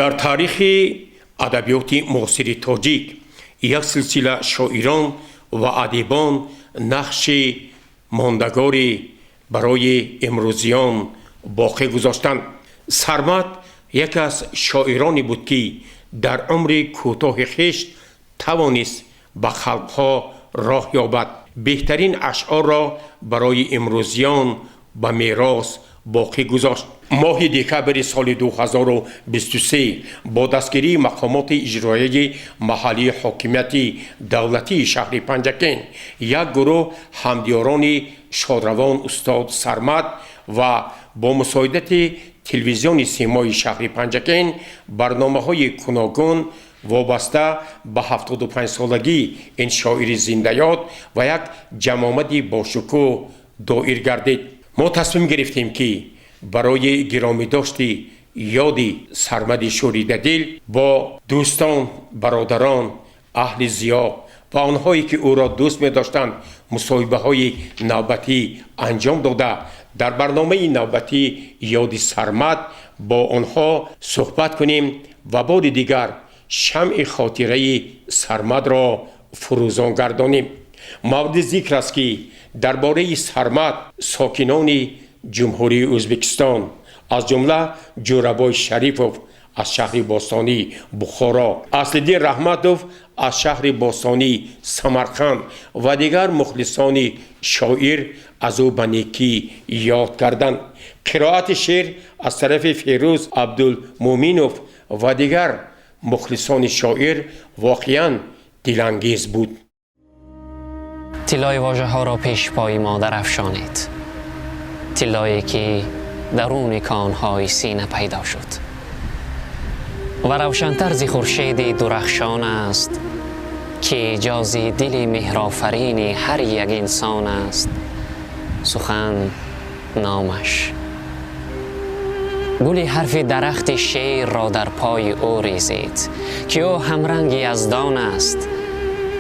Дар таърихи адабиёти муосири тоҷик як силсила шоирон ва адибон нақши мондагорӣ барои имрӯзиён боқӣ гузоштанд. Сармад яке аз шоироне буд, ки дар умри кӯтоҳи хеш тавонист ба халқҳо роҳ ёбад, беҳтарин ашъорро барои имрӯзиён ба мерос боқӣ гузошт. Моҳи декабри соли 2023 бо дастгирии мақомоти иҷроияи маҳаллии ҳокимияти давлатии шаҳри Панҷакент як гурӯҳ ҳамдиёрони шодравон устод Сармад ва бо мусоидати телевизиони Симои шаҳри Панҷакент барномаҳои гуногун вобаста ба 75-солагии ин шоири зиндаёд ва як ҷамъомади бошукӯҳ доир гардид. Мо тасмим гирифтем, ки барои гиромидошти ёди Сармади шӯридадил бо дӯстон, бародарон, аҳли зиё ва онҳое, ки ӯро дӯст медоштанд, мусоҳибаҳои навбатӣ анҷом дода, дар барномаи навбатии «Ёди Сармад» бо онҳо суҳбат кунем ва бори дигар шамъи хотираи Сармадро фурӯзон гардонем. Мавриди зикр аст, ки дар бораи Сармад сокинони Ҷумҳурии Ӯзбекистон, аз ҷумла Ҷӯрабой Шарипов аз шаҳри бостонии Бухоро, Аслиддин Раҳматов аз шаҳри бостонии Самарқанд ва дигар мухлисони шоир аз ӯ ба некӣ ёд карданд. Қироати шеър аз тарафи Ферӯз Абдулмуъминов ва дигар мухлисони шоир воқеан дилангез буд. Тиллои вожаҳоро пешпои модар афшонед, тиллое, ки даруни конҳои сина пайдо шуд ва равшантар зи хуршеди дурахшон аст, ки эъҷози дили меҳрофарини ҳар як инсон аст. Сухан номаш гули ҳарфи дарахти шеърро дар пои ӯ резед, ки ӯ ҳамранги яздон аст,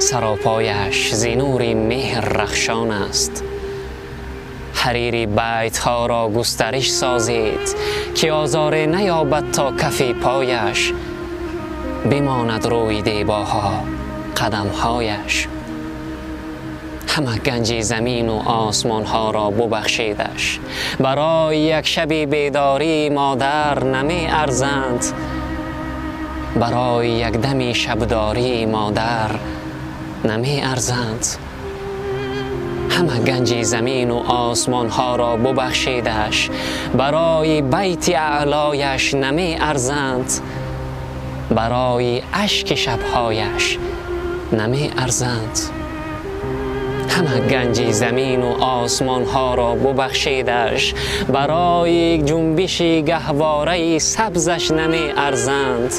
саропояш зи нури меҳр рахшон аст. Ҳарири байтҳоро густариш созед, ки озоре наёбад то кафи пояш, бимонад рӯи дебоҳо қадамҳояш. Ҳама ганҷи замину осмонҳоро бубахшедаш, барои як шаби бедории модар намеарзанд, барои як дами шабдории модар намеарзанд. Ҳама ганҷи замину осмонҳоро бубахшедаш, барои байти аълояш намеарзанд, барои ашки шабҳояш намеарзанд. Ҳама ганҷи замину осмонҳоро бубахшедаш, барои ҷунбиши гаҳвораи сабзаш намеарзанд,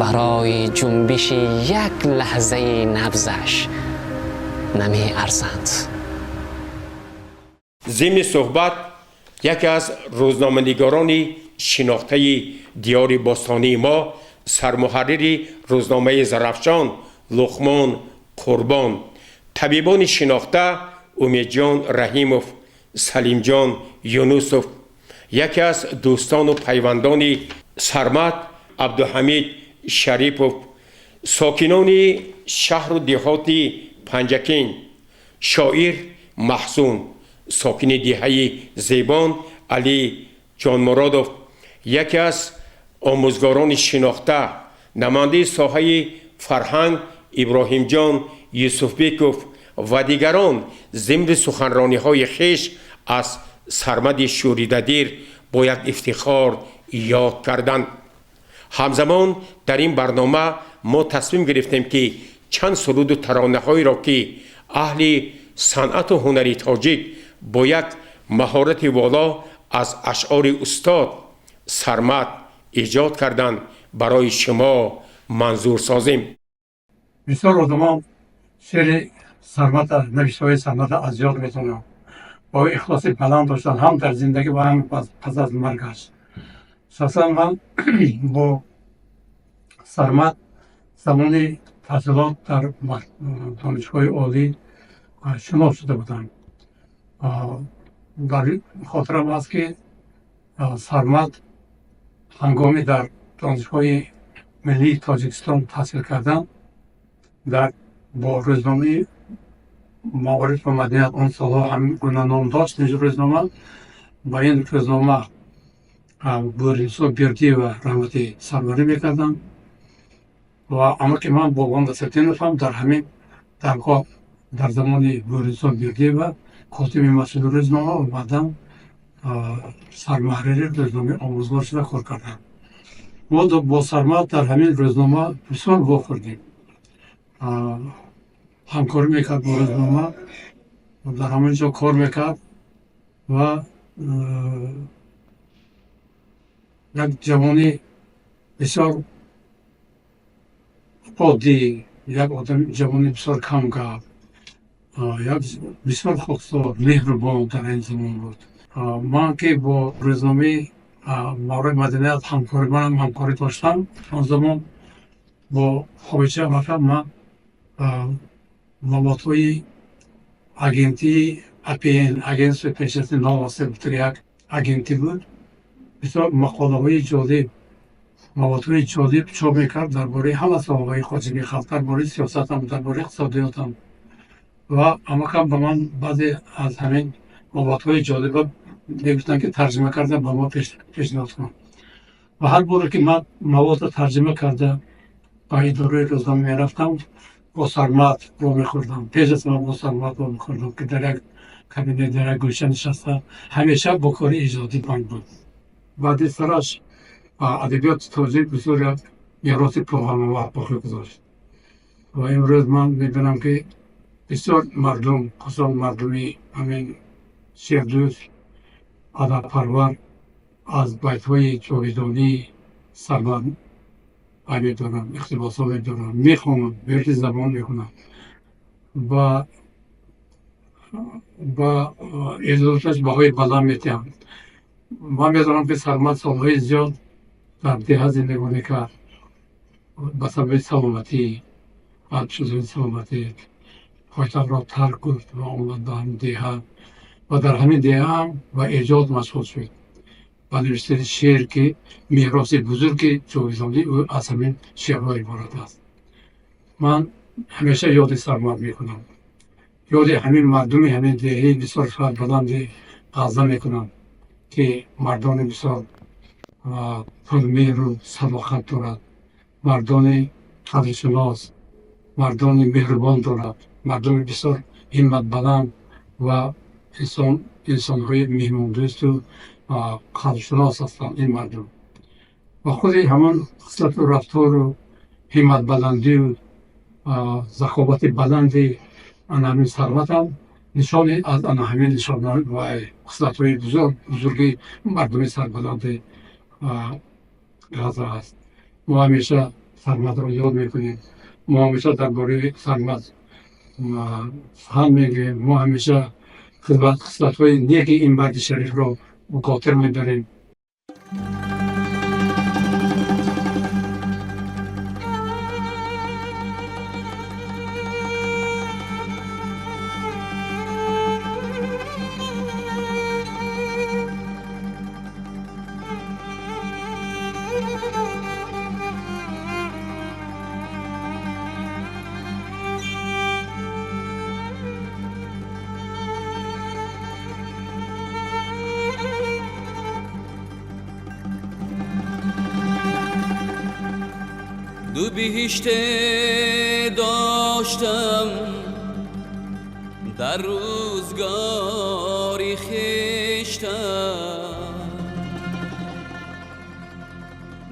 барои ҷунбиши як лаҳзаи набзаш намеарзанд. Зимни суҳбат яке аз рӯзноманигорони шинохтаи диёри бостонии мо, сармуҳаррири рӯзномаи «Зарафшон» Луқмон Қурбон, табибони шинохта Умедҷон Раҳимов, Салимҷон Юнусов, яке аз дӯстону пайвандони Сармад Абдуҳамид Шарипов, сокинони шаҳру деҳоти Панҷакент, шоир Маҳзун, сокини деҳаи Зебон Али Ҷонмуродов, яке аз омӯзгорони шинохта, намояндаи соҳаи фарҳанг Иброҳимҷон Юсуфбеков ва дигарон зимни суханрониҳои хеш аз Сармади шӯридадил бо як ифтихор ёд карданд. Ҳамзамон дар ин барнома мо тасмим гирифтем, ки чанд суруду таронаҳоеро, ки аҳли санъату ҳунари тоҷик бо як маҳорати воло аз ашъори устод Сармад эҷод карданд, барои шумо манзур созем. Бисёр одамон шеъри Сармада, навиштаҳои Сармада аз ёд метавонанд. Бо ихлоси баланд доштанд ҳам дар зиндагӣ ва ҳам пас аз маргаш. Шахсан ман бо Сармад замони таҳсилот дар донишгоҳи олӣ шинос шуда будам. Дар хотирам аст, ки Сармад ҳангоми дар Донишгоҳи миллии Тоҷикистон таҳсил кардам, дар бо рӯзномаи Маориф ва маданият, он солҳо ҳамин гуна ном дошт ин рӯзнома, ба ин рӯзнома Бӯринсо Бердиева раҳматӣ сарварӣ мекарданд ва амаки ман Бобон Насриддинов ҳам дар ҳамин даргоҳ дар замони Бӯринсо Бердиева котиби масъули рӯзнома ва баъдан сармуҳаррири рӯзномаи Омӯзгор шуда кор карданд. Мо бо Сармад дар ҳамин рӯзнома бисёр вохӯрдем. Ҳамкорӣ мекард бо рӯзнома, дар ҳамон ҷо кор мекард ва як ҷавони бисёр оддӣ, як одами ҷавони бисёр камгап, як бисёр хоксор, меҳрубон дар ин замон буд. Ман ки бо рӯзномаи Маориф маданият ҳамкорӣ, манам ҳамкорӣ доштам, он замон бо хоҳиши амакам ман маводҳои агентии АПН, агентствои пешрафти новости, як агентӣ буд, бисёр мақолаҳои ҷолиб, маводҳои ҷолиб чоп мекард дар бораи ҳама соҳаҳои хоҷагии халқ, дар бораи сиёсатам, дар бораи иқтисодиётам. Ва амакам ба ман баъзе аз ҳамин маводҳои ҷолиба мегуфтанд, ки тарҷима карда ба мо пешниҳод кун. Ва ҳар боре ки ман маводро тарҷима карда ба идораи рӯзнома мерафтам, бо Сармад вомехӯрдам. Пеш аз ман бо Сармад вомехӯрдам, ки дар як кабинет, дар як гӯша нишаста, ҳамеша бо кори эҷодӣ банд буд. Баъди сараш ба адабиёти тоҷик бисёр як мероси пурғановар боқӣ гузошт. Ва имрӯз ман мебинам, ки бисёр мардум, хусусан мардуми ҳамин шердӯст, адабпарвар аз байтҳои ҷовидонии Сармад пай медоранд, иқтибосҳо медоранд, мехонанд, верди забон мекунанд ва ба эҷодоташ баҳои баланд медиҳанд. Ман медонам, ки Сармад солҳои зиёд дар деҳа зиндагонӣ кард, ба сабаби саломатӣ, баъд шудани саломатӣ пойтахтро тарк гуфт ва омад ба ҳамин деҳа ва дар ҳамин деҳа ҳам ба эҷод машғул шуд, ба навиштани шеър, ки мероси бузурги ҷовидонии ӯ аз ҳамин шеърҳо иборат аст. Ман ҳамеша ёди Сармад мекунам, ёди ҳамин мардуми ҳамин деҳаи бисёр сарбаланди Ғазза мекунам, ки мардони бисёр пурмеҳру садоқат дорад, мардони қадршинос, мардони меҳрубон дорад, мардуми бисёр ҳимматбаланд ва инсонҳои меҳмондӯсту қадршинос ҳастанд ин мардум. Ва худи ҳамон хислату рафтору ҳимматбаландию заховати баланди ана ҳамин Сарматам нишони аз ана ҳамин нишона ва хислатҳои бузурги мардуми сарбаланди Ғазза аст. Мо ҳамеша Сармадро ёд мекунем, мо ҳамеша дар бораи Сармад сухан мегӯем, мо ҳамеша хислатҳои неки ин марди шарифро хотир мебарем. دو بهشت داشتم در روزگاری خویشتن،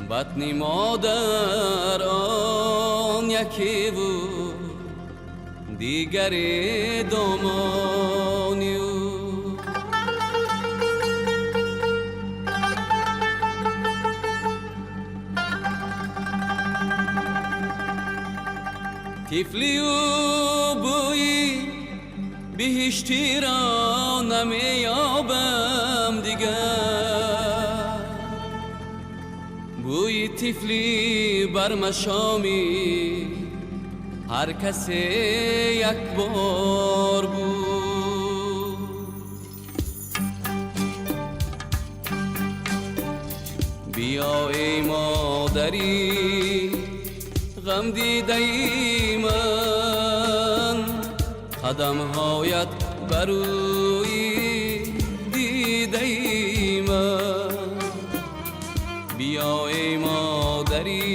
بطن مادر آن یکی بود دیگر دامان او. طفلی و بوی بهشتی را نمیابم دیگر، بوی طفلی بر مشامی هر کس یک بار بود. Биё эй модари ғамдидаи ман, қадамҳоят бар рӯи дидаи ман. Биё эй модари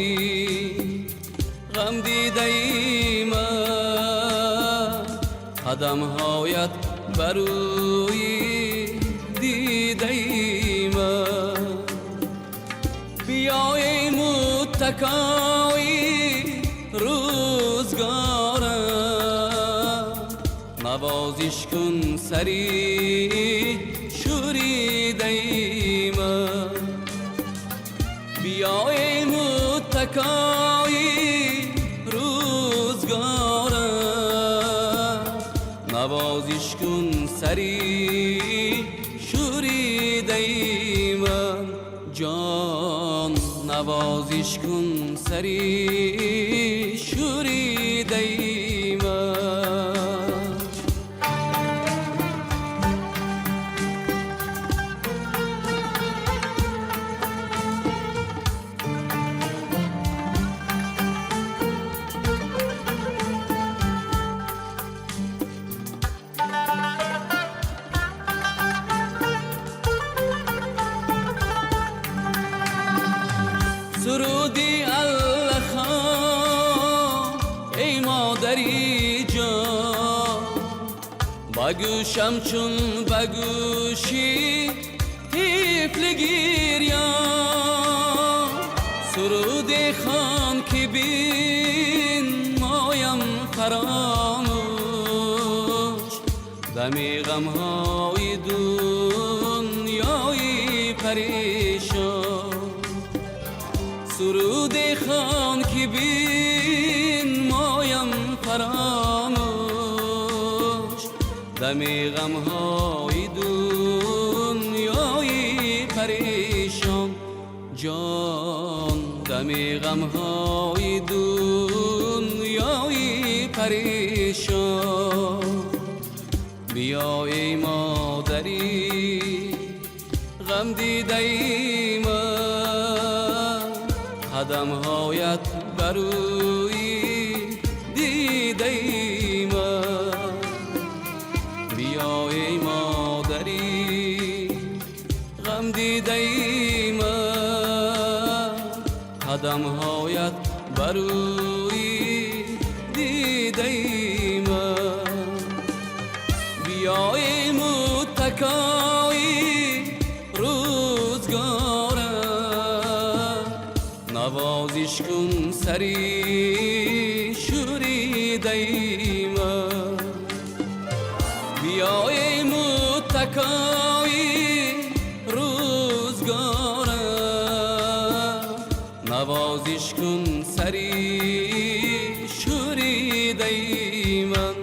ғамдидаи ман, қадамҳоят бар рӯи дидаи ман. Биё эй муттакои рӯзгорам, навозиш кун сари шӯридаи ман. Биё эй муттакои рӯзгорам, навозиш кун сари шӯридаи ман. Ҷон навозиш кун сари шӯридаи ман. Суруди Аллахон эй модари ҷон, ба гӯшам чун ба гӯши тифли гирён. Суруди хон ки бин моям фаромӯш, дами ғамҳои дунёи парешон. Суруди хон ки бин моям фаромӯш, дами ғамҳои дунёи парешон. Ҷон дами ғамҳои дунёи парешон. Биё эй модари ғамдидаи ман, қадамҳоят бар рӯи дидаи ман. Биё эй модари ғамдидаи ман, қадамҳоят бар рӯи дидаи ман. Биё эй муттакои рӯзгорам, навозиш кун сари шӯридаи ман. Биё эй муттакои рӯзгорам, навозиш кун сари шӯридаи ман.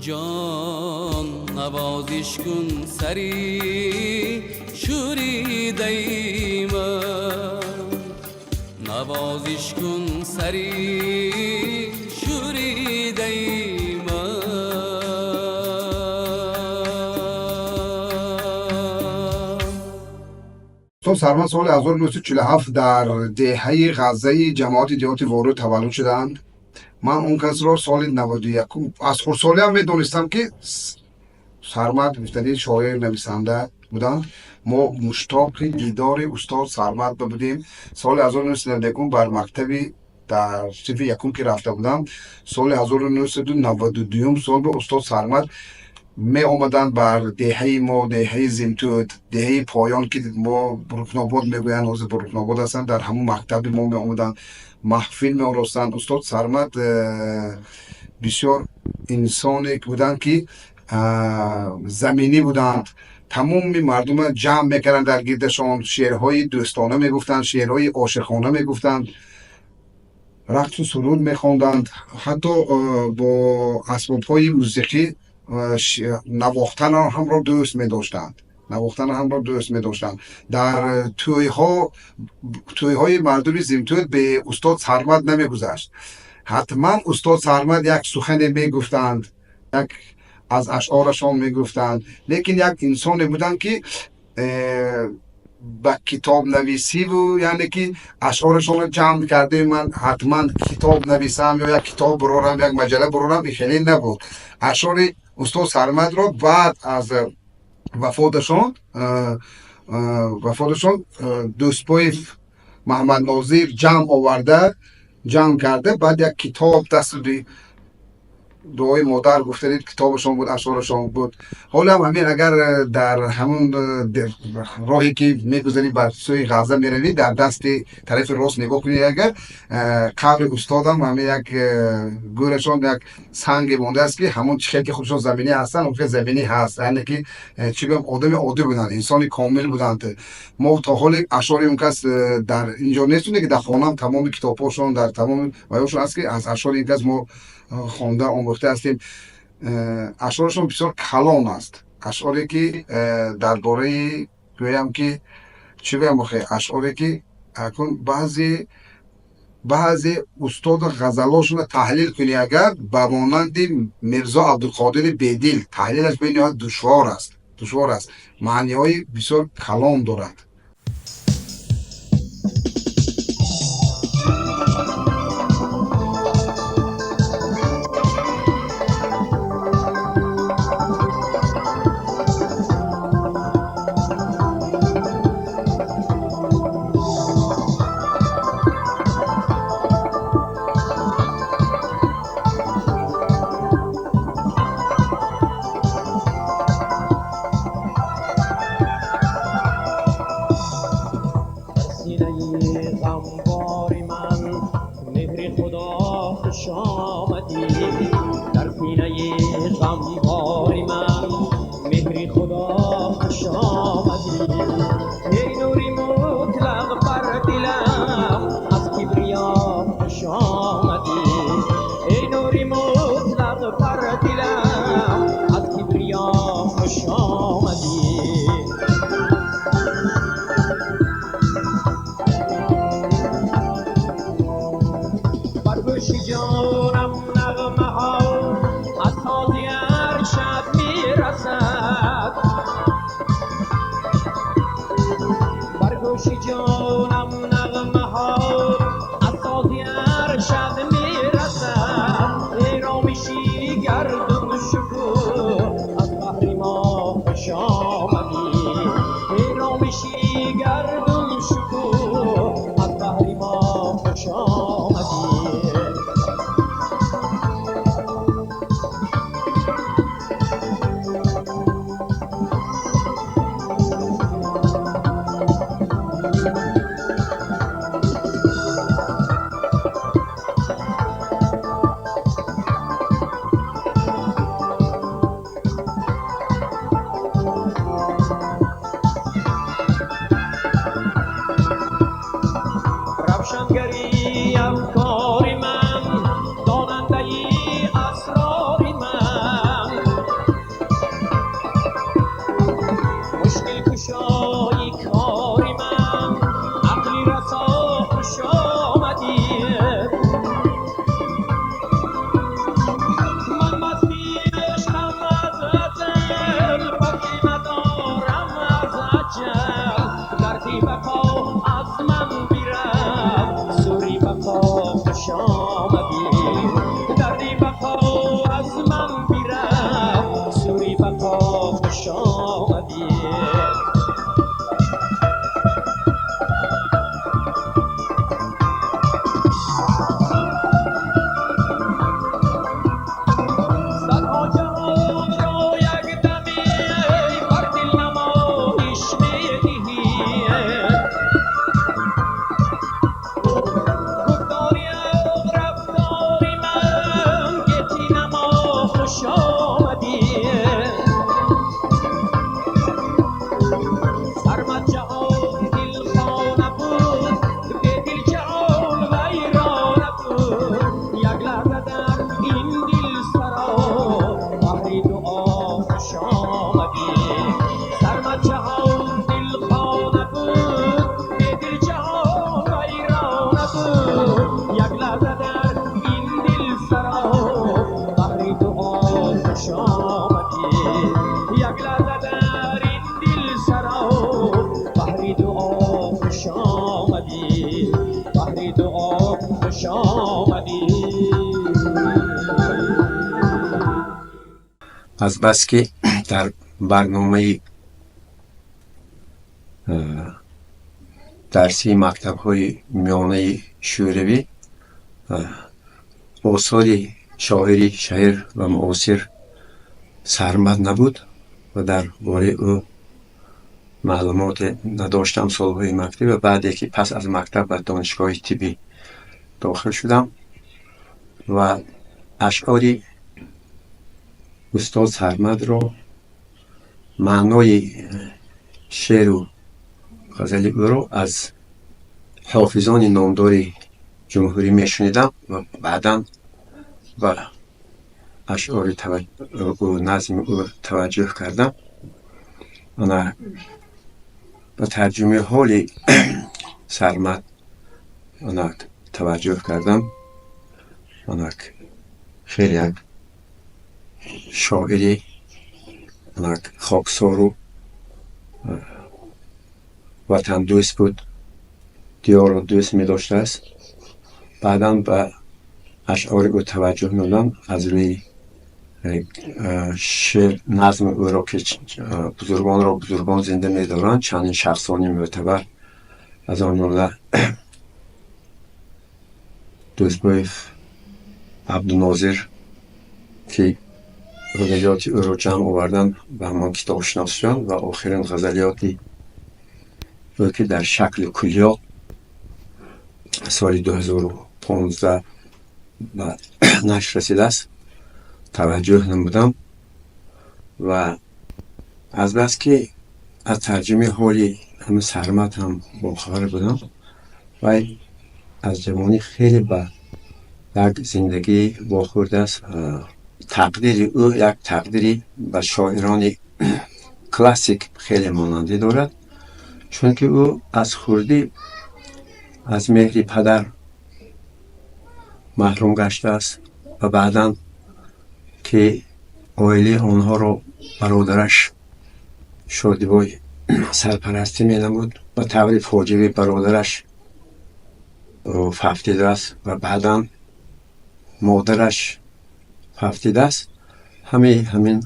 Ҷон навозиш кун сари шӯридаи ман, навозиш кун сари шӯридаи ман. Устод Сармад соли 1947 дар деҳаи Ғаззаи ҷамоати деҳоти Воруд таваллуд шуданд. Ман он касро соли 91 аз хурдсолиам медонистам, ки Сармад гуфтани шоир, нависанда буданд. Мо муштоқи дидори устод Сармад будем. Соли 1991 бар мактаби дар синфи якум ки рафта будам, соли 1992 сол ба устод Сармад меомаданд бар деҳаи мо, деҳаи Зимтуд, деҳаи Поён, ки мо Бурукнобод мегӯянд, ҳозир Бурукнобод ҳастанд. Дар ҳамун мактаби мо меомаданд, маҳфил меоростанд. Устод Сармад бисёр инсоне буданд, ки заминӣ буданд. Тамоми мардума ҷамъ мекарданд дар гирдашон, шеърҳои дӯстона мегуфтанд, шеърҳои ошиқона мегуфтанд, рақсу суруд мехонданд, ҳатто бо асбобҳои мусиқӣ навохтанро ҳамро дӯст медоштанд. Навохтанро ҳамро дӯст медоштанд. Дар тӯйҳои мардуми Зимтуд бе устод Сармад намегузашт. Ҳатман устод Сармад як сухане мегуфтанд, як аз ашъорашон мегуфтанд. Лекин як инсоне буданд, ки Ба китобнависиву, яъне ки ашъорашонро ҷамъ кардем, ман ҳатман китоб нависам ё як китоб бурорам, як маҷалла бурорам, ин хеле набуд. Ашъори устод Сармадро баъд аз вафоташон Дӯстбоев Маҳаммаднозир ҷамъ оварда, ҷамъ карда, баъд як китоб дасту дуои модар гуфтанид, китобашон буд, ашъорашон буд. Ҳолам ҳамин, агар дар ҳамун роҳе ки мегузарӣ, ба сӯи Ғазза меравӣ, дар дасти тарафи рост нигоҳ кунӣ, агар қабри устодам, ҳамин як гӯрашон як санге мондааст, ки ҳамон чӣ хел ки худшон заминӣ ҳастанд, он хел заминӣ ҳаст. Яъне ки чӣ гӯям, одами оддӣ буданд, инсони комил буданд. Мо то ҳоле ашъори он кас дар инҷо нестуне, ки дар хонаам тамоми китобҳошон, дар тамоми ваёшон аст, ки аз ашъори ин кас мо хонда омӯхта ҳастем. Ашъорашон бисёр калон аст, ашъоре ки дар бораи, гӯям ки чӣ гӯям охе, ашъоре ки акун баъзе устоду ғазалошонро таҳлил кунӣ, агар ба монанди Мирзо Абдулқодири Бедил, таҳлилаш бениҳоят душвор аст, душвор аст, маъниҳои бисёр калон дорад. آمدی، یک لحظه در این دل سرا بهری دعا. Азбаски дар барномаи дарсии мактабҳои миёнаи шӯравӣ осори шоири шаҳир ва муосир Сармад набуд ва дар бораи ӯ маълумоте надоштам солҳои мактаб ва баъде ки пас аз мактаб ба донишгоҳи тиббӣ дохил шудам ва ашъори устод Сармадро, маънои шеъру ғазали ӯро аз ҳофизони номдори ҷумҳурӣ мешунидам ва баъдан ба ашъори ӯ, назми ӯ таваҷҷӯҳ кардам. Ана ба тарҷумаи ҳоли Сармад ана таваҷҷӯҳ кардам. Ана хеле як шоири ана хоксору ватандӯст буд, диёрро дӯст медоштааст. Баъдан ба ашъори ӯ таваҷҷӯҳ намудам аз рӯи шеър, назми ӯро, ки бузургонро бузургон зинда медоранд, чандин шахсони мӯътабар, аз он ҷумла Дӯстбоев Абдунозир, ки ғазалиёти ӯро ҷамъ овардан, ба ҳамон китоб шинос шудам ва охирин ғазалиёти ӯ, ки дар шакли куллиёт соли 2015 ба нашр расидааст, таваҷҷӯҳ намудам. Ва азбаски аз тарҷумаи ҳоли ҳами Сармад ҳам бохабар будам, вай аз ҷавонӣ хеле ба як зиндагӣ вохӯрдааст. Тақдири ӯ як тақдири ба шоирони классик хеле монандӣ дорад, чунки ӯ аз хурдӣ аз меҳри падар маҳрум гаштааст ва баъдан ки оилаи онҳоро бародараш Шодибой сарпарастӣ менамуд, ба таври фоҷиавӣ бародараш фавтидааст ва баъдан модараш фавтидааст. Ҳамаи ҳамин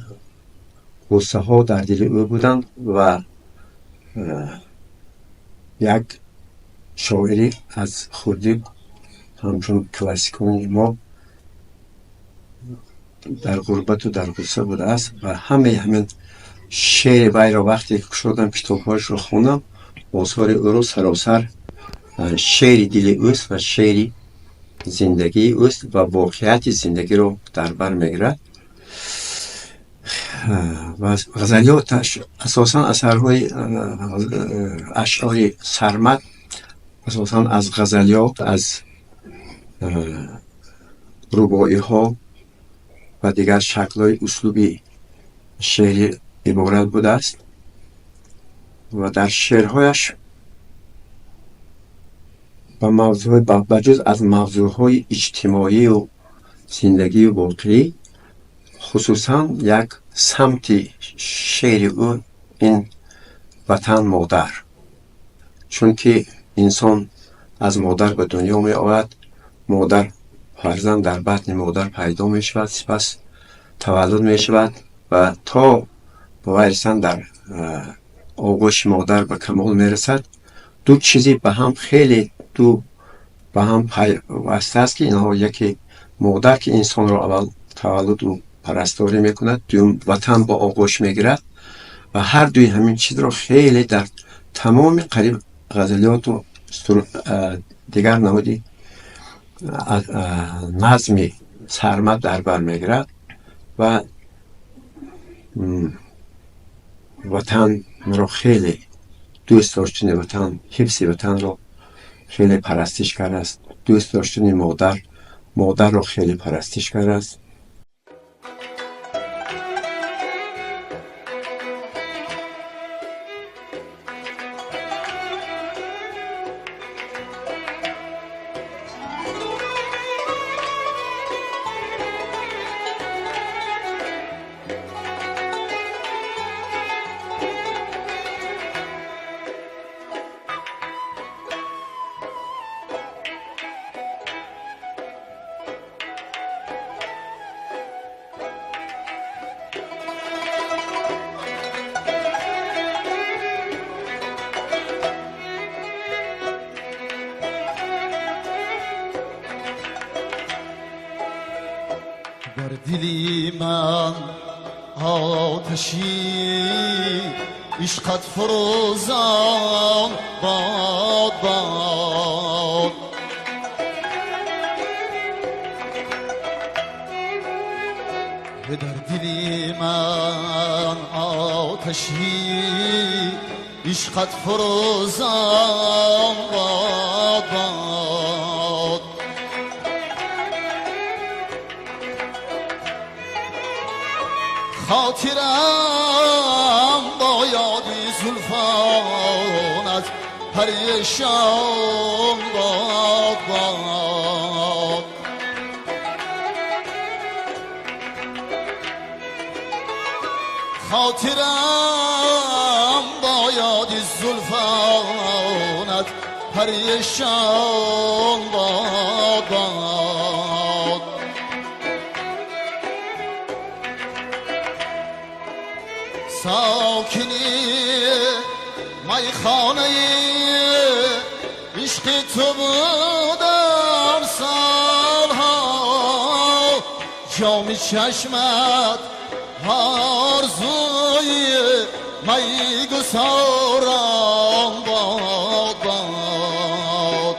ғуссаҳо дар дили ӯ буданд ва як шоири аз хурдӣ ҳамчун классикони мо дар ғурбату дар ғусса будааст ва ҳамаи ҳамин шеъри вайро вақте ки кушодам, китобҳояшро хондам, осори ӯро саросар шеъри дили ӯст ва шеъри зиндагии ӯст ва воқеияти зиндагиро дар бар мегирад. Ва ғазалиёташ асосан асарҳои ашъори Сармад асосан аз ғазалиёт, аз рубоиҳо ва дигар шаклҳои услуби шеърӣ иборат будааст ва дар шеърҳояш ба мавзӯъҳои ба ҷуз аз мавзӯъҳои иҷтимоию зиндагию воқеӣ, хусусан як самти шеъри ӯ ин ватан, модар, чунки инсон аз модар ба дунё меояд, модар, фарзанд дар батни модар пайдо мешавад, сипас таваллуд мешавад ва то ба вай расан дар оғӯши модар ба камол мерасад. Ду чизи ба ҳам хеле ду ба ҳам пайваста аст, ки инҳо яке модар, ки инсонро аввал таваллуду парасторӣ мекунад, дуюм ватан ба оғӯш мегирад ва ҳар дуи ҳамин чизро хеле дар тамоми қариб ғазалиёту дигар намуди назми Сармад дар бар мегирад ва ватанро хеле дӯст доштани ватан, ҳифзи ватанро хеле парастиш кардааст, дӯст доштани модар, модарро хеле парастиш кардааст. در دلی من آتشی عشقت فروزان باد باد. در دلی من آتشی عشقت فروزان باد باد. خاطرم با یادی زلفانت پریشان باد باد. خاطرم با یادی زلفانت پریشان باد باد. ساکنی میخانه عشق تو بودم سالها، جام چشمت آرزوی میگساران باد باد.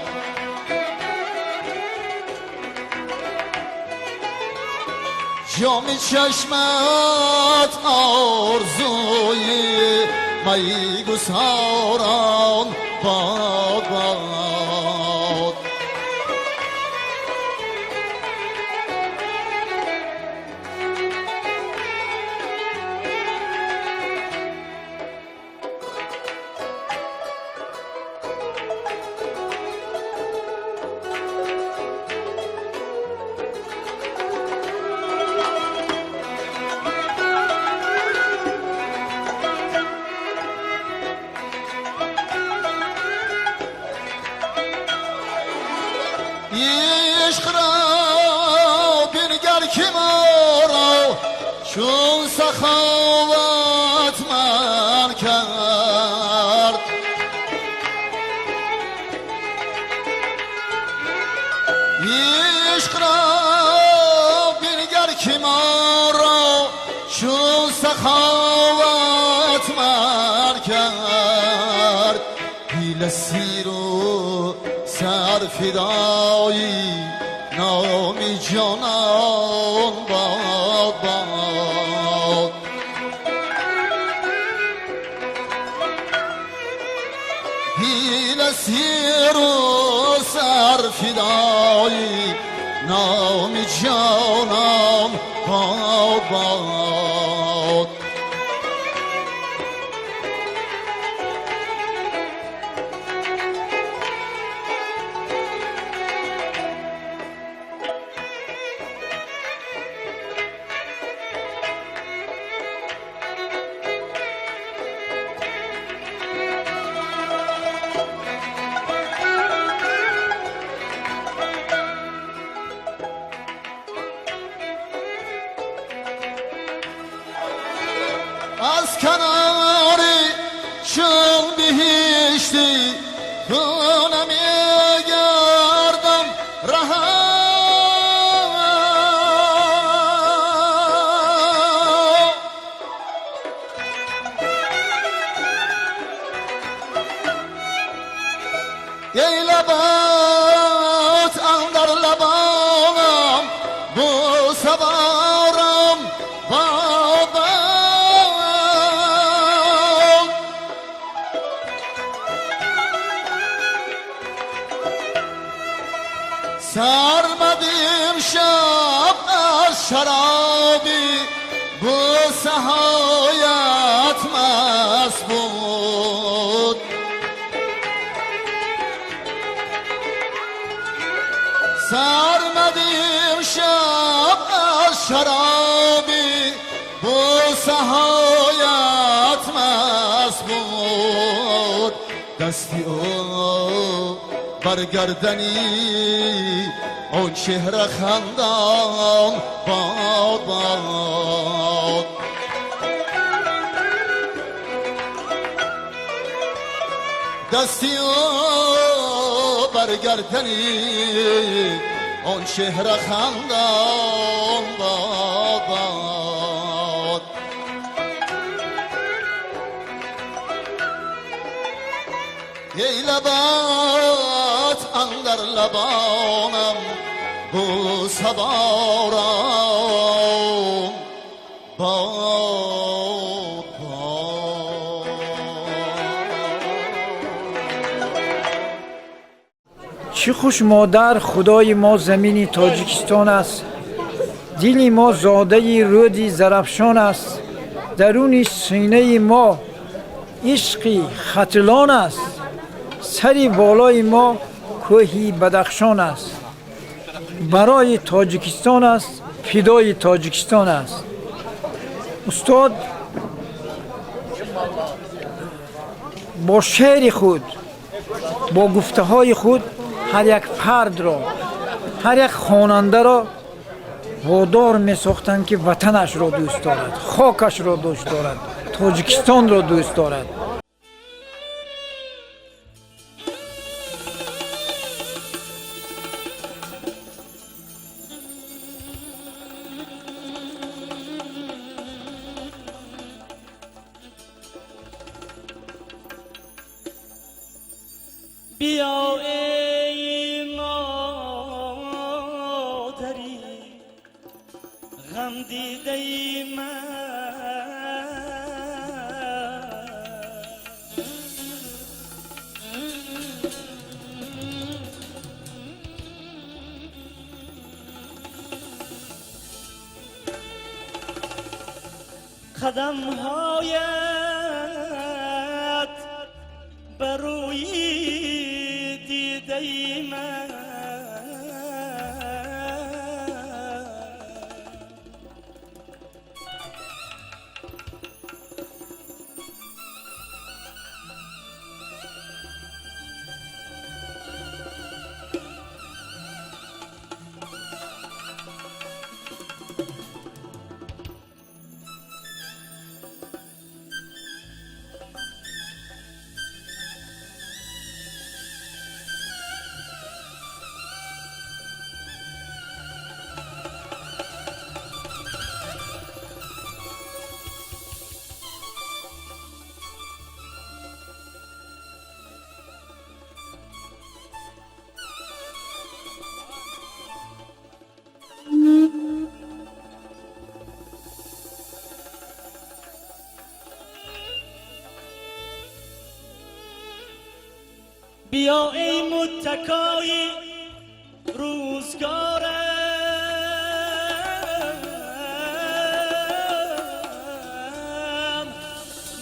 جام چشمت آرزوی میگساران باد باد. عشق را بنگر که ما را چون سخاوت من کرد. عشق را بنگر که ما را چون سخاوت من کرد. بیل سیر و سر فدایی نام جانان باد باد. بیل سیر و سر فدایی نام جانان باد باد. از کنار چون بهشتی تو نمیگردم رها، ای لبات اندر لبانم بوسه بارم بابا. سرمدیم شب از شرابی بوسه هایت مست بود. سرمدیم شب از شرابی بوسه هایت مست بود. دستی او برگردنی آن چهره خندان باد باد. دستی او برگردنی Он чеҳра хандон бод бод. Ey лабат андар лабонам бӯса борам бод бод. Чӣ хуш модар, худои мо замини Тоҷикистон аст, дили мо зодаи рӯди Зарафшон аст, даруни синаи мо ишқи Хатлон аст, сари болои мо кӯҳи Бадахшон аст, барои Тоҷикистон аст, фидои Тоҷикистон аст. Устод бо шеъри худ, бо гуфтаҳои худ ҳар як фардро, ҳар як хонандаро водор месохтанд, ки ватанашро дӯст дорад, хокашро дӯст дорад, Тоҷикистонро дӯст дорад. بیا ای مادری غم دیده من، قدم هایت بر روی دیده من، بیا ای متکای روزگارم،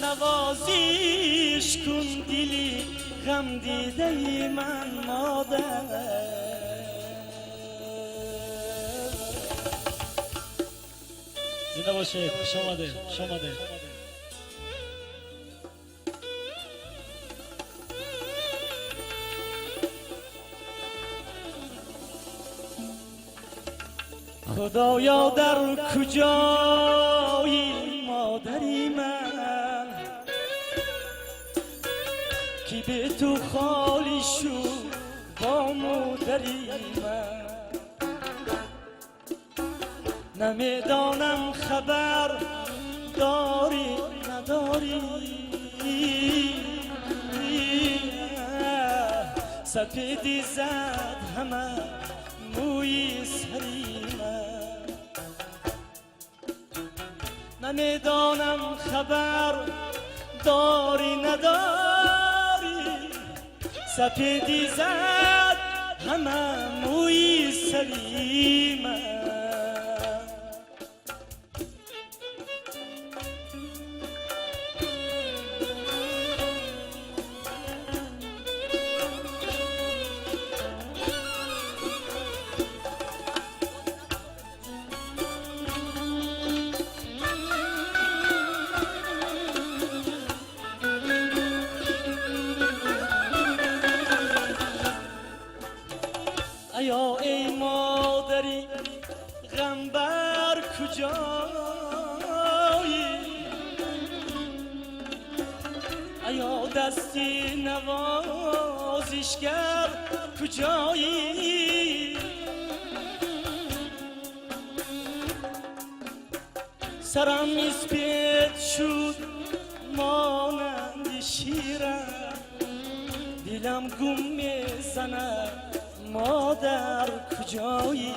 نوازیش کن دلی غم دیده من مادر. زنده باشید، خوش آمده، خوش آمده. خدایا در کجایی مادری من که به تو خالی شد با مادری من، نمیدانم خبر داری نداری، سپیدی زد همه موی سری من، نمیدانم خبر داری نداری، سپیدی زد همه موی سری من. ایا ای مادری غم بر کجایی، ایا دستی نوازشگر کجایی، Сарам испед шуд монанди ширам, дилам гум мезанад, модар куҷоӣ?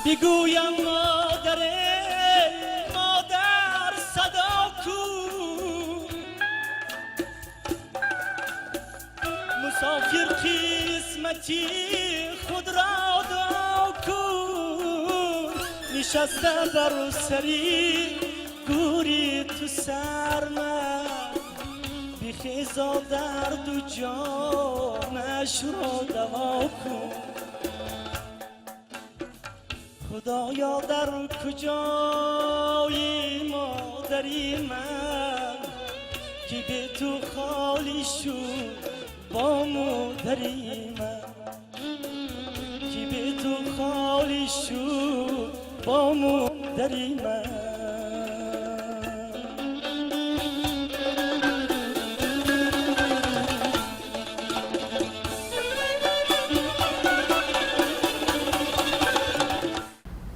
Бигӯям модаре, модар садо кун, мусофир қисмати худро до кун. Нишаста бар сари гӯри ту сармад, бихезо дарду ҷонашро даво кун. Худоё, дар куҷои модари ман, ки бе ту холӣ шуд бо модари ман, ки бе ту холӣ шуд бо модари ман.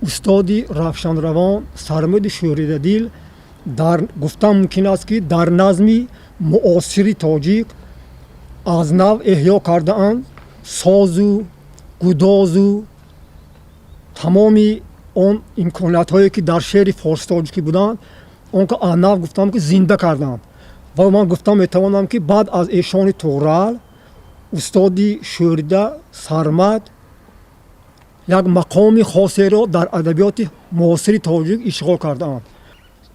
Устоди Равшанравон Сармади Шӯридадил дар гуфтан мумкин аст, ки дар назми муосири тоҷик аз нав эҳё кардаанд созу гудозу тамоми он имкониятҳое, ки дар шеъри форси тоҷикӣ буданд, он ки аз нав гуфтам, ки зинда карданд. Ва ман гуфтам метавонам, ки баъд аз эшони Туғрал устоди Шӯрида Сармад як мақоми хосеро дар адабиёти муосири тоҷик ишғол кардаанд.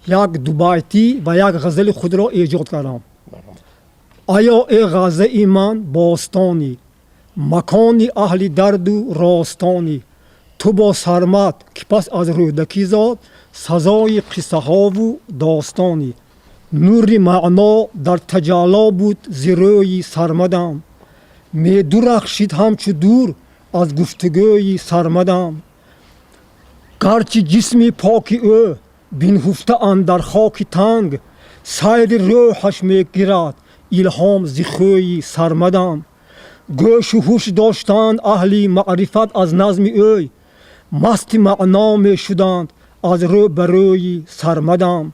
Як дубайтӣ ва як ғазали худро эҷод кардам. Аё э ғаззаи ман бостонӣ, макони аҳли дарду ростонӣ, ту бо Сармад, ки пас аз Рӯдакӣ зод, сазои қиссаҳову достонӣ. Нури маъно дар таҷалло буд зи рӯи Сармадам, медурахшид ҳамчу дур аз гуфтугӯи Сармадам. Гарчи ҷисми поки ӯ бинҳуфта андар хоки танг, сайри рӯҳаш мегирад илҳом зи хӯи Сармадам. Гӯшу ҳуш доштанд аҳли маърифат аз назми ӯй, масти маъно мешуданд аз рӯ ба рӯи Сармадам.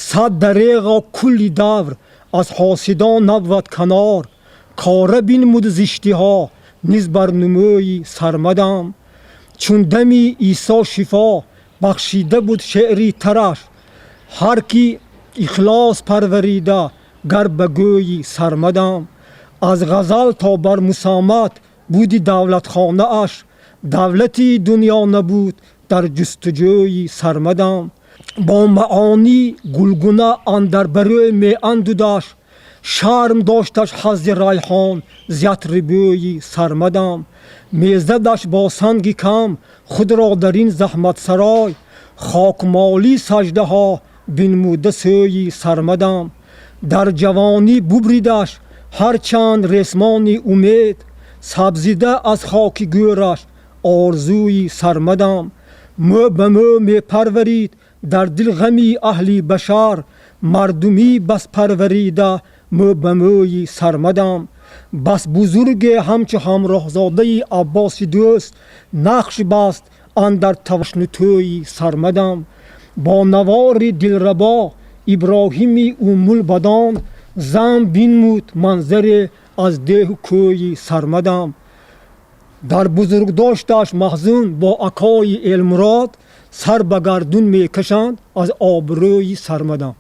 Сад дареғо кулли давр аз ҳосидон набвад канор, кора бинмуд зиштиҳо низ бар нумӯи Сармадам. Чун дами Исо шифо бахшида буд шеъри тараш, ҳар ки ихлос парварида гар ба гӯи Сармадам. Аз ғазал то бар мусомат буди давлатхонааш, давлати дунё набуд дар ҷустуҷӯи Сармадам. Бо маъонӣ гулгуна андар барӯй меандудаш, шарм дошташ ҳаззи райҳон зиатри бӯи Сармадам. Мезадаш бо санги кам худро дар ин заҳматсарой, хокмолӣ саждаҳо бинмуда сӯи Сармадам. Дар ҷавонӣ бубридаш ҳарчанд ресмони умед, сабзида аз хоки гӯраш орзуи Сармадам. Мӯ ба мӯ мепарварид дар дил ғами аҳли башар, мардумӣ бас парварида мӯ ба мӯи Сармадам. Бас бузурге ҳамчу ҳамроҳзодаи Аббоси дӯст, нақш баст андар тавашнутӯи Сармадам. Бо навори дилрабо Иброҳими Уммулбадон, зам бинмуд манзаре аз деҳу кӯи Сармадам. Дар бузургдошташ маҳзун бо акои Элмурод, сар ба гардун мекашанд аз обрӯи Сармадам.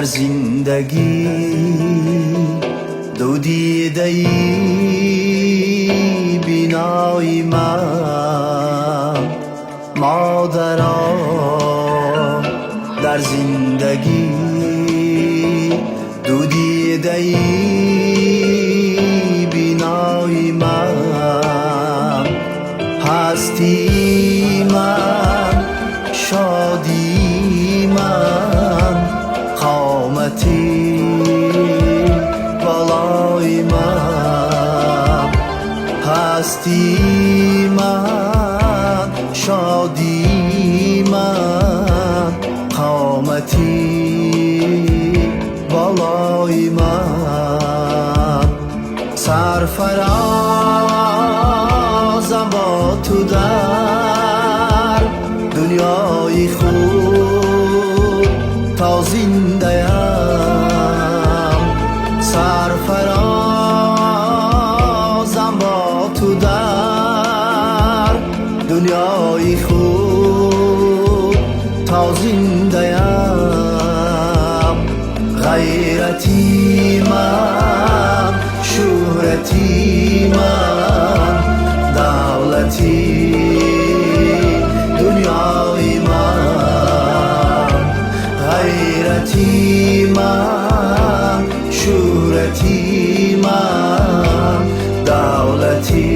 Дар зиндагӣ ду дидаи бинои ман, модаро, дар зиндагӣ ду дидаи бинои ман, ҳастии ман, шодии ман, қомати балои ман, ҳастии ман, шодии ман, қомати балои ман. Сарфарозам бо ту дар дунёи худ то зиндаям, сарфарозам бо ту дар дунёи худ то зиндаям. Ғайрати ман, шӯҳрати ман, давлати дунёи ман, ғайрати ман, шӯҳрати ман, давлати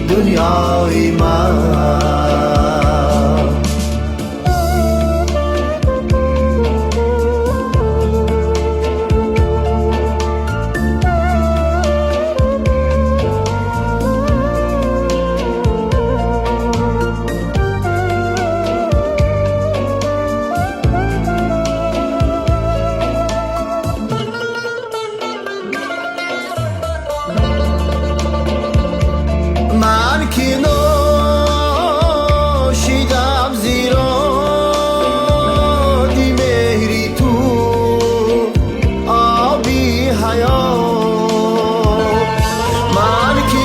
дунёи ман. Ман ки нӯшидам зироди меҳри ту оби ҳаёт, ман ки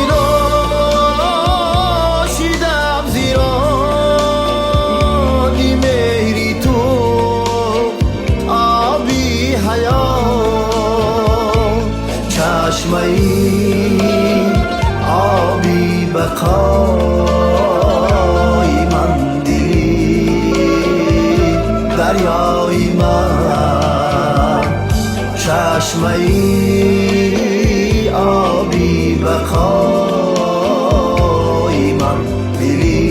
нӯшидам зироди меҳри ту оби ҳаёт, чашмаи оби бақои ман, дили дарёи ман, чашмаи оби бақои ман, дили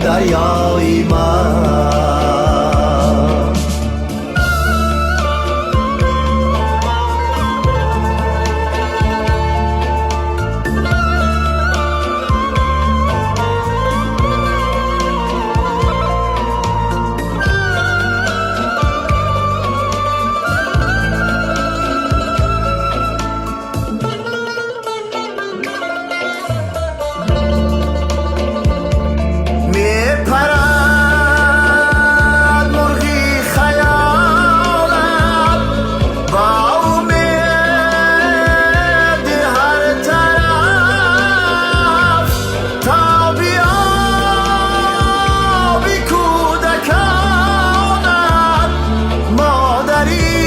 дарёи ман. Мепарад мурғи хаёлат ба умеди ҳар тараф, то биёби кӯдаконат, модари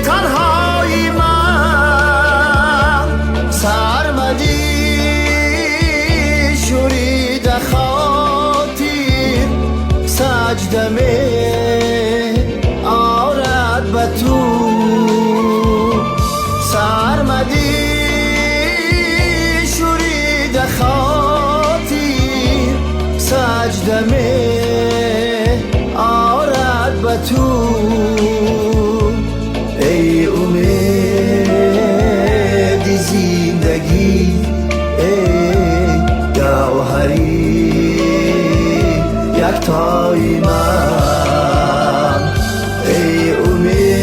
танҳои ман. Сармадӣ шӯрида хотир саҷда меорад ба ту, сармадӣ шӯрида хотир саҷда меорад ба ту. Эй умеди зиндагӣ, эй гавҳари яктои ман, эй умеди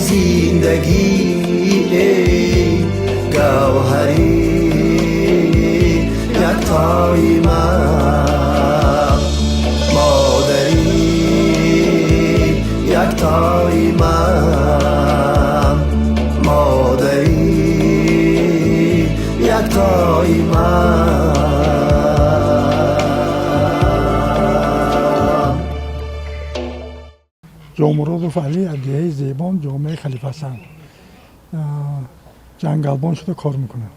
зиндагӣ, эй гавҳари яктои ман, модари яктои ман, модари яктои ман. Бобомуродов Алӣ аз деҳаи Зебон, ҷомеаи Халифасан, ҷангалбон шуда кор мекунам.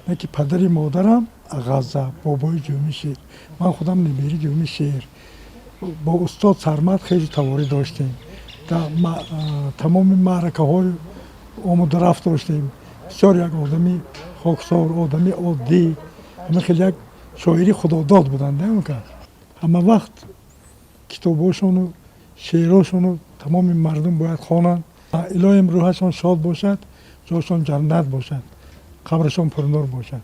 Яки падари модарам Ғазза, бобои ҷумӣ шер, ман худам набери ҷумӣ шер. Бо устод Сармад хеле таворӣ доштем, тамоми маъракаҳои омодарафт доштем. Бисёр як одами хоксор, одами оддӣ, ҳама хеле як шоири худодод буданд. Он кас ҳама вақт китобҳошону шеърҳошону тамоми мардум бояд хонанд. Илоҳим рӯҳашон шод бошад, ҷошон ҷаннат бошад, қабрашон пурнур бошад.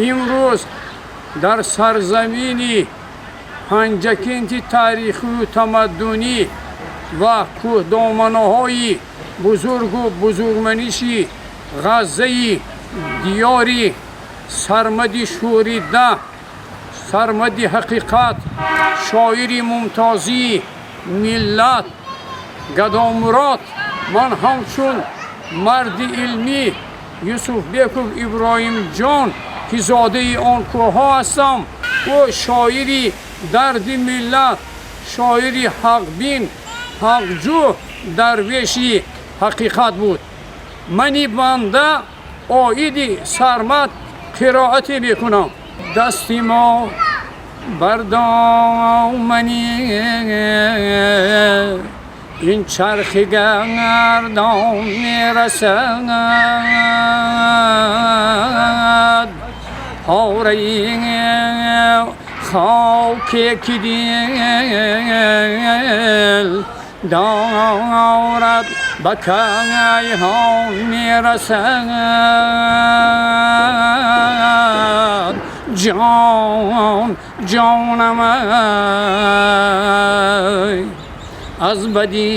Имрӯз дар сарзамини Панҷакенти таърихию тамаддунӣ ва кӯҳдоманаҳои бузургу бузургманиши Ғаззаи диёри Сармади шӯрида, Сармади ҳақиқат, шоири мумтозии миллат Гадомурод, ман ҳамчун марди илмӣ Юсуфбеков Иброҳимҷон, ки зодаи он кӯҳҳо ҳастам, ӯ шоири дарди миллат, шоири ҳақбин, ҳақҷӯ, дарвеши ҳақиқат буд. Мани банда оиди Сармад қироате мекунам. Дасти мо бар домани ин чархи гардон мерасад, пораи хоке ки дил дорад ба кайҳон мерасад. Ҷон ҷонам аз бадӣ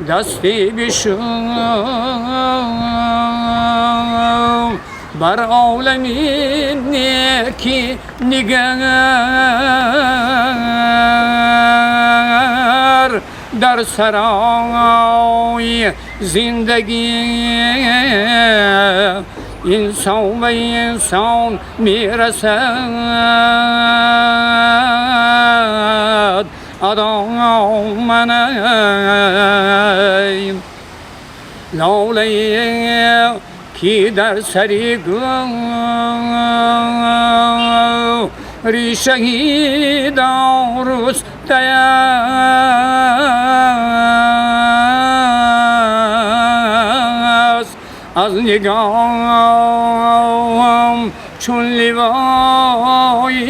дасти бишӯ бар олами неки нигар, дар сарои зиндагӣ инсон ба инсон мерасад. Адоманай лолаи ки дар сари гул решаи дорус аст, аз нигоҳам чун ливои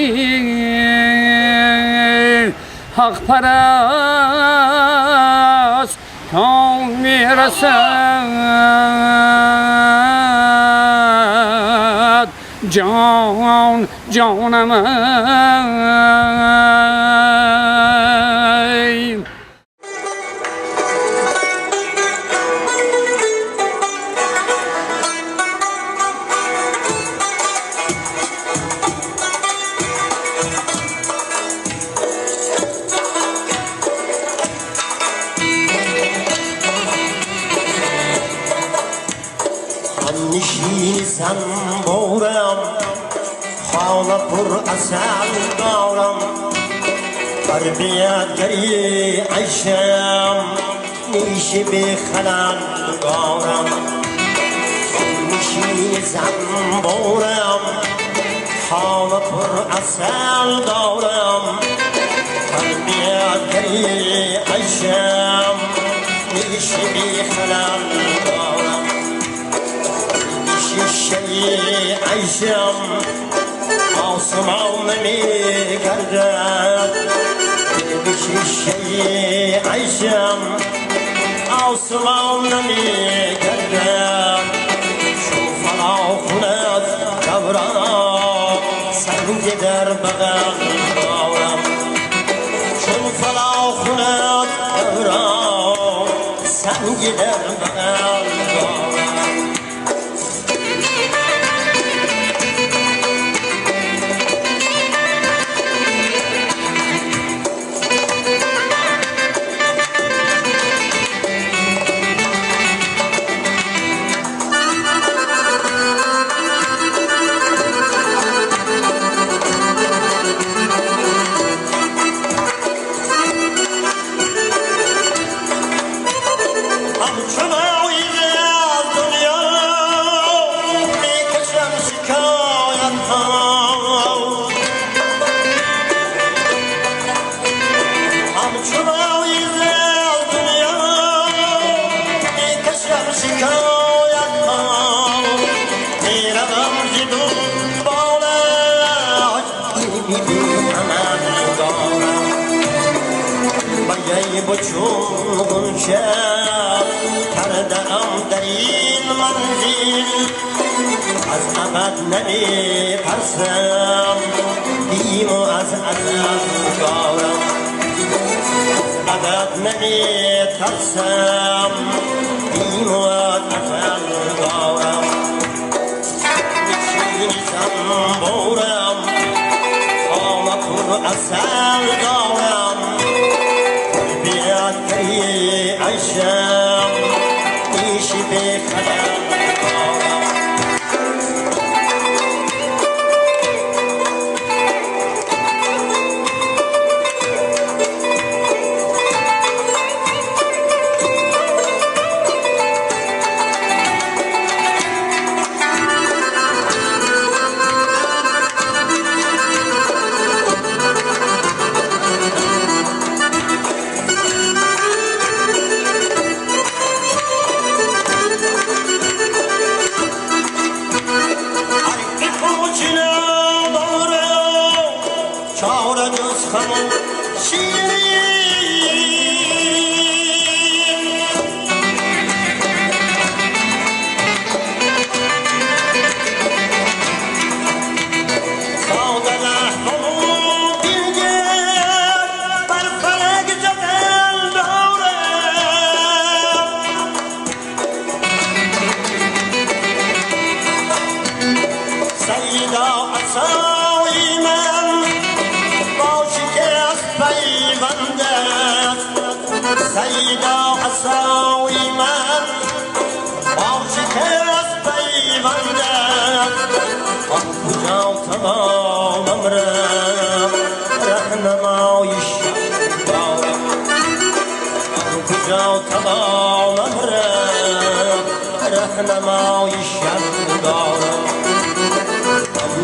ҳақпараст то мерасад. Ҷон ҷонам. Занборам хона пур асал дорам, тарбиятгари айшам ниши бехалал дорам. Ниши занборам хона пур асал дорам, тарбиятгари айшам ниши бехалал дорам. شیشه عیشم آسمان نمیگردد، به شیشه عیشم آسمان نمیگردد. چون فلاخونت دوران سنگ در بغل دارم، چون فلاخونت دوران سنگ در بغل دارم. امل دارم. با چون غنچه کرده ام در این منزل، از ابد نمی‌ترسم بیم و از ازل دارم. از ابد نمی‌ترسم بیم و از ازل دارم. نشینی زنبورم خامه پر عسل دارم، تربیت گری عیشم نیشی به خلل دارم.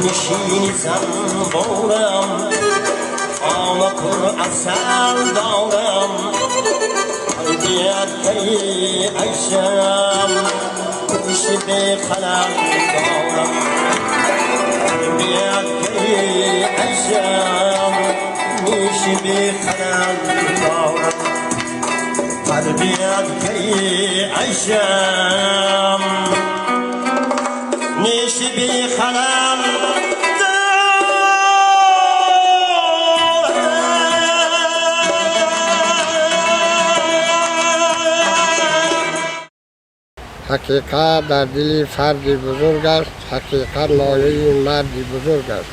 نشینی زنبورم خامه پر عسل دارم، تربیت گری عیشم نیشی به خلل دارم. تربیت گری عیشم نیشی به خلل دارم. تربیت گری عیشم نیشی به خلل. حقیقت در دل فرد بزرگ است، حقیقت مایه مرد بزرگ است.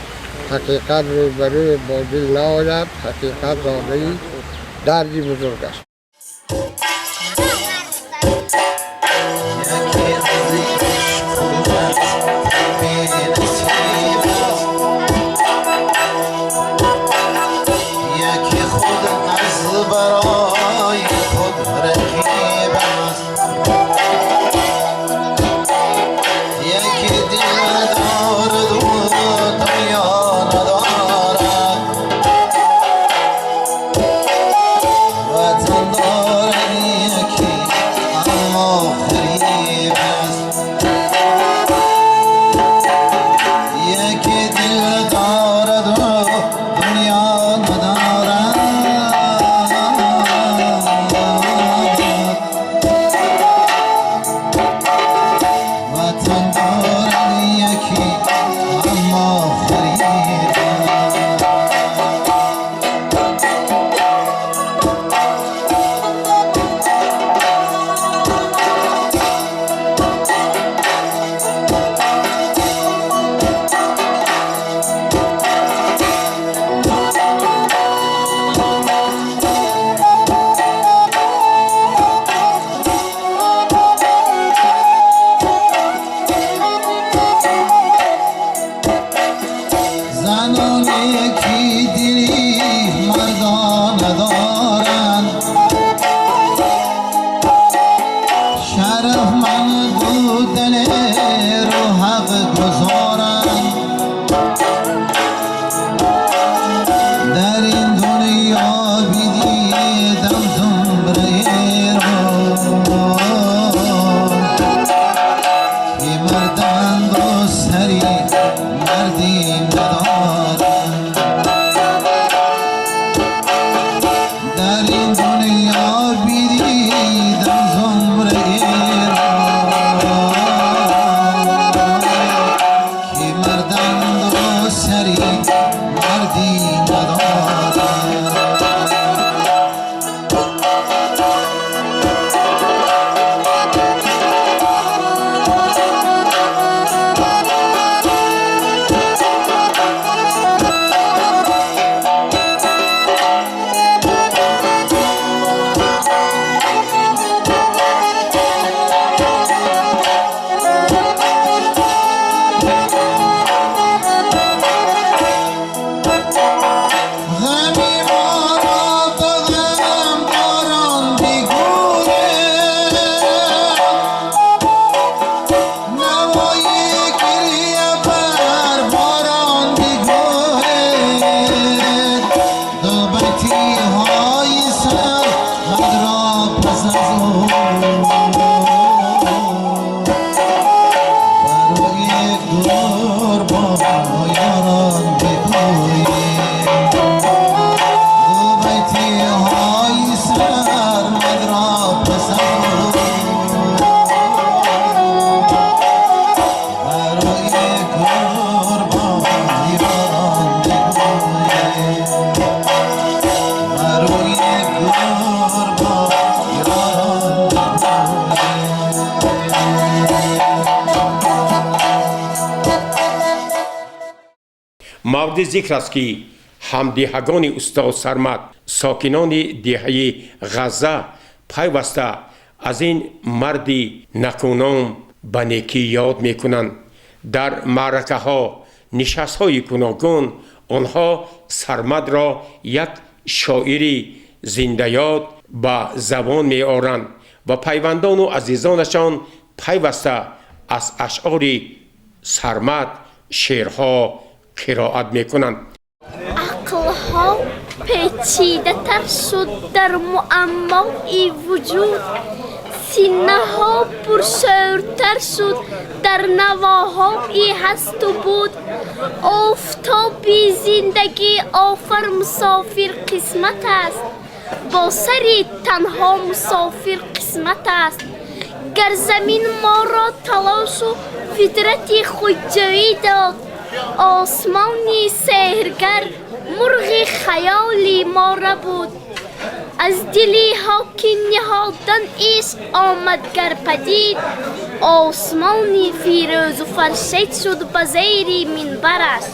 حقیقت روبروی با دل نآید، حقیقت زاده درد بزرگ است. یکی خود از برای خود رقیب است، یکی دل دارد و دنیا ندارد، وطن دارد یکی اما غریب است. یکی دل دارد و دنیا ندارد، Мавриди зикр аст, ки ҳамдеҳагони устод Сармад, сокинони деҳаи Ғазза пайваста аз ин марди накӯном ба некӣ ёд мекунанд. Дар маъракаҳо, нишастҳои гуногун онҳо Сармадро як шоири зиндаёд ба забон меоранд ва пайвандону азизонашон пайваста аз ашъори Сармад шеърҳо қироат мекунанд. Ақлҳо печидатар шуд дар муаммои вуҷуд, синаҳо пуршӯртар шуд дар навоҳои ҳасту буд. Офтоби зиндагӣ офар мусофир қисмат аст, бо сари танҳо мусофир қисмат аст. Гар замин моро талошу фитрати худҷӯӣ дод, осмони сеҳргар мурғи хаёли мо буд. Аз дили ҳоки ниҳодан ишқ омад гар падид, осмони фирӯзу фаршед шуд ба зери минбараш.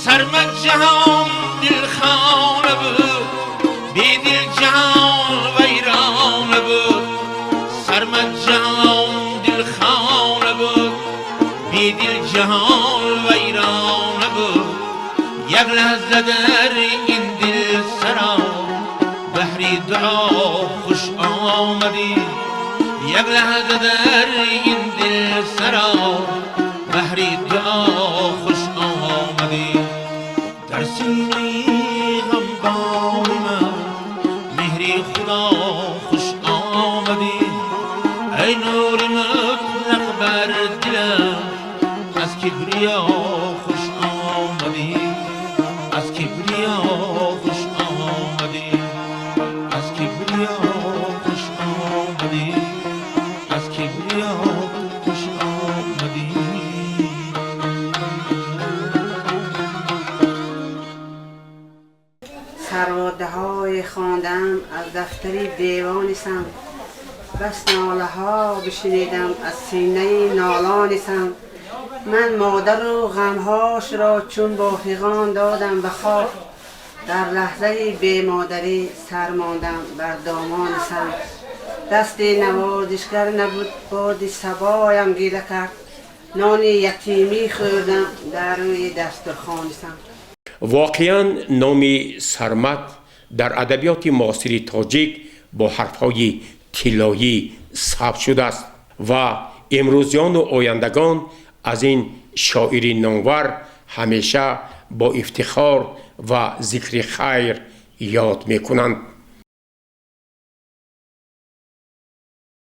سرمد جهان دل خانه بود، بی دل جهان. Сармад ҷаҳон дилхона буд, бедил ҷаҳон вайрона буд. Як лаҳза дар ин дил саро баҳри дуо хуш омадӣ. Як лаҳза дар ин дил саро баҳри дуо хуш омадӣ. Дар синаи ғамбори ман меҳри Худо хуш омадӣ. Эй нури мутлақ бар дилам аз кибриё хуш омадӣ. Аз кибриё хуш омадӣ. Аз кибриё хуш омадӣ. Аз кибриё хуш омадӣ. Сарводаҳои хондам аз дафтари девони сам, бас нолаҳо бишнидам аз синаи нолони сам. Ман модару ғамҳошро чун бо фиғон додам ба хок, дар лаҳзаи бемодарӣ сар мондам бар домони сам. Дасти навозишгар набуд, боди сабоям гила кард, нони ятимӣ хӯрдам дар рӯи дастурхони сам. Воқеан, номи Сармад дар адабиёти муосири тоҷик бо ҳарфҳои тиллоӣ сабт шудааст ва имрӯзиёну ояндагон аз ин шоири номвар ҳамеша бо ифтихор ва зикри хайр ёд мекунанд.